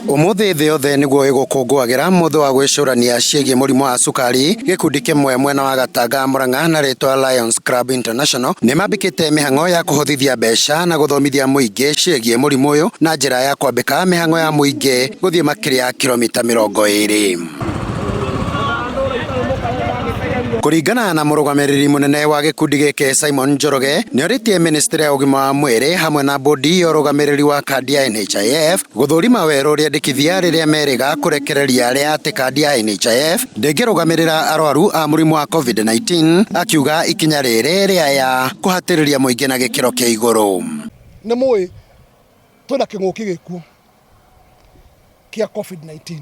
Ũmũthĩ thĩ yothe nĩguo ĩgũkũngũagĩra mũthĩ wa gwĩcũrania ciĩgiĩ mũrimũ wa cukari. Gĩkundi kĩmwe mwena wa Gatanga Murang'a na rĩtwa Lions Club International nĩmambĩkĩte mĩhang'o ya kũhothithia mbeca na gũthomithia mũingĩ ciĩgiĩ mũrimũ ũyũ na njĩra ya kwambĩka mĩhang'o ya mũingĩ gũthiĩ makĩria ya kilomita 20. Kũringana na mũrũgamĩrĩri mũnene wa gĩkundi gĩkĩ Simon Njoroge, nĩorĩtie ministry ya ũgima wa mwĩrĩ hamwe na bodi ya ũrũgamĩrĩri wa kandi ya NHIF gũthũrima werũ rĩandĩkithia rĩrĩa merĩga kũrekereria rĩa atĩ kandi ya NHIF ndĩngĩrũgamĩrĩra arwaru a mũrimũ wa COVID-19, akiuga ikinya rĩrĩ rĩaya kũhatĩrĩria mũingĩ na gĩkĩro kĩa igũrũ. Nĩ mũĩ twĩna kĩng'ũki gĩkuo kĩa COVID-19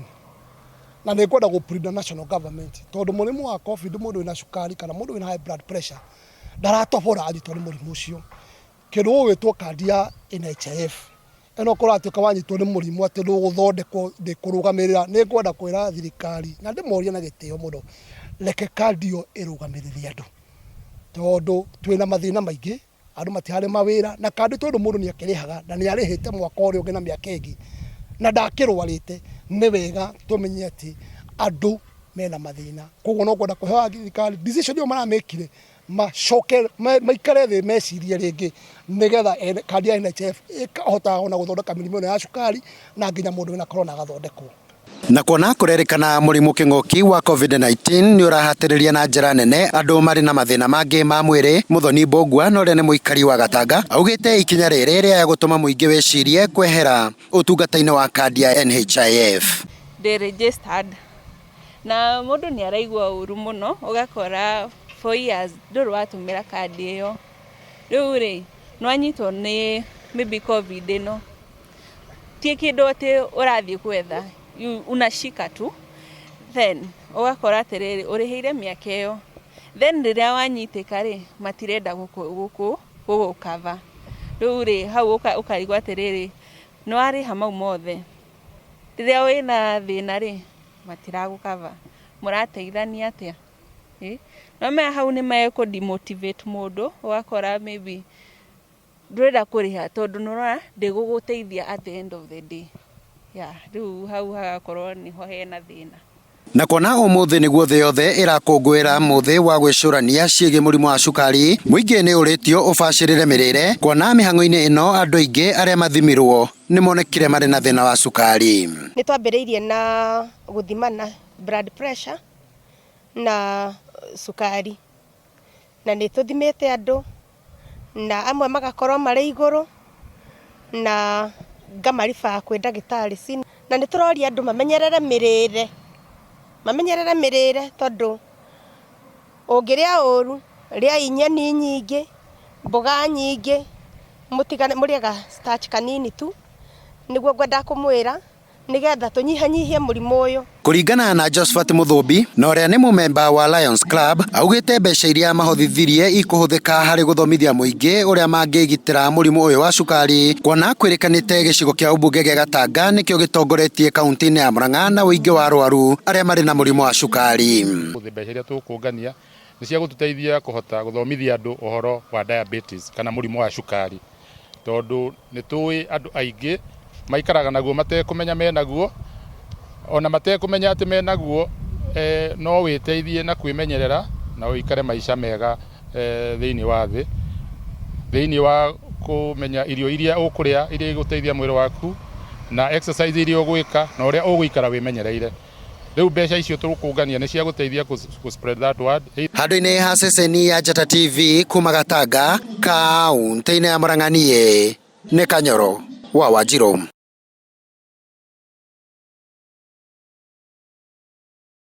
na nĩ ngwenda gũ plead na national government tondũ mũrimũ wa COVID mũndũ wĩna cukari kana mũndũ wĩna high blood pressure ndaratobora anyitwo nĩ mũrimũ ũcio. Kĩndũ gĩgwĩtwo kandi ya NHIF ĩno kũratuĩka wanyitwo nĩ mũrimũ atĩ ndũgũthondekwo ndĩkũrũgamĩrĩra, nĩ ngwenda kwĩra thirikari na ndĩmorie na gĩtĩo mũno, reke kandi ĩyo ĩrũgamĩrĩre andũ tondũ twĩna mathĩna maingĩ. Andũ matirarĩ mawĩra na kandi tondũ mũndũ nĩ akĩrĩhaga na nĩ arĩhĩte mwaka ũrĩa ũngĩ na mĩaka ĩngĩ na ndakĩrwarĩte, nĩ wega tũmenye atĩ andũ mena mathĩna. Koguo no ngwenda kũhe thirikari decision ĩyo maramĩkire macoke maikare thĩ mecirie rĩngĩ nĩgetha kandi ya NHIF ĩkahotaga ona gũthondeka mĩrimũ ĩno ya cukari na nginya mũndũ wĩna corona agathondekwo. Na kuona kũrerĩkana mũrimũ kĩng'ũki wa COVID-19 nĩ ũrahatĩrĩria na njĩra nene andũ marĩ na mathĩna mangĩ ma mwĩrĩ, Mũthoni Mbũgua na ũrĩa nĩ mũikari wa Gatanga augĩte ikinya rĩrĩ rĩaya gũtũma mũingĩ wĩcirie kwehera ũtungata-inĩ wa kandi ya NHIF. Ndĩ registered na mũndũ nĩ araigua ũru mũno ũgakora for years ndũrĩ watũmĩra kandi ĩyo. Rĩu rĩ, nĩwanyitwo nĩ maybe COVID ĩno. Ti kĩndũ atĩ ũrathiĩ gwetha, unashika tu then ũgakora atĩrĩrĩ, ũrĩhĩire mĩaka ĩyo, then rĩrĩa wanyitĩka rĩ, matirenda gũgũ cover. Rĩu rĩ, hau ũkarigwo atĩrĩrĩ, nĩ warĩha mau mothe, rĩrĩa wĩna thĩna rĩ, matiragũ cover, mũrateithania atĩa? Nĩ ũramenya hau nĩ mekũ demotivate mũndũ, ũgakora maybe ndũrenda kũrĩha tondũ nĩ ũrona ndĩgũgũteithia at the end of the day. Yeah, rĩu hau hagakorwo nĩho hena thĩna. Na kuona ũmũthĩ nĩguo thĩ yothe ĩrakũngũĩra mũthĩ wa gwĩcũrania ciĩgiĩ mũrimũ wa cukari, mũingĩ nĩ ũrĩtio ũbacĩrĩre mĩrĩre kuona mĩhang'o-inĩ ĩno andũ aingĩ arĩa mathimirwo nĩ monekire marĩ na thĩna wa cukari. Nĩ twambĩrĩirie na gũthimana blood pressure na cukari. Na nĩ tũthimĩte andũ na amwe magakorwo marĩ igũrũ na ngama refer kwĩ ndagĩtarĩ. Na nĩ tũroria andũ mamenyerere mĩrĩre, mamenyerere mĩrĩre tondũ ũngĩrĩa ũru, rĩai nyeni nyingĩ, mboga nyingĩ, mũtigane mũrĩe ga starch kanini tu, nĩguo ngwendaga kũmwĩra. Nĩgetha tũnyihanyihie mũrimũ ũyũ. Kũringana na Josphat Mũthũmbi na ũrĩa nĩ mũmemba wa Lions Club, augĩte mbeca iria mahotithirie ikũhũthĩka harĩ gũthomithia mũingĩ ũrĩa mangĩgitĩra mũrimũ ũyũ wa cukari, kuona kwĩrĩkanĩte gĩcigo kĩa ũmbunge gĩa Gatanga nĩkĩo gĩtongoretie kaunti-inĩ ya Murang'a na ũingĩ wa arwaru arĩa marĩ na mũrimũ wa cukari. Mbeca iria tũkũngania nĩ cia gũtũteithia kũhota gũthomithia andũ ũhoro wa diabetes kana mũrimũ wa cukari. Tondũ nĩ tũĩ andũ aingĩ maikaraga naguo matekũmenya menaguo, ona matekũmenya atĩ menaguo, no wĩteithie na kwĩmenyerera na ũikare maica mega thĩinĩ wa thĩ, thĩinĩ wa kũmenya irio iria ũkũrĩa iria igũteithia mwĩrĩ waku, na exercise iria ũgwĩka na ũrĩa ũgũikara wĩmenyereire. Rĩu mbeca icio tũkũngania nĩ cia gũteithia kũ spread that word. Handũ-inĩ ha ceceni ya Njata TV kuma Gatanga, kaunti-inĩ ya Murang'a niĩ nĩ Kanyoro wa Wanjirũ.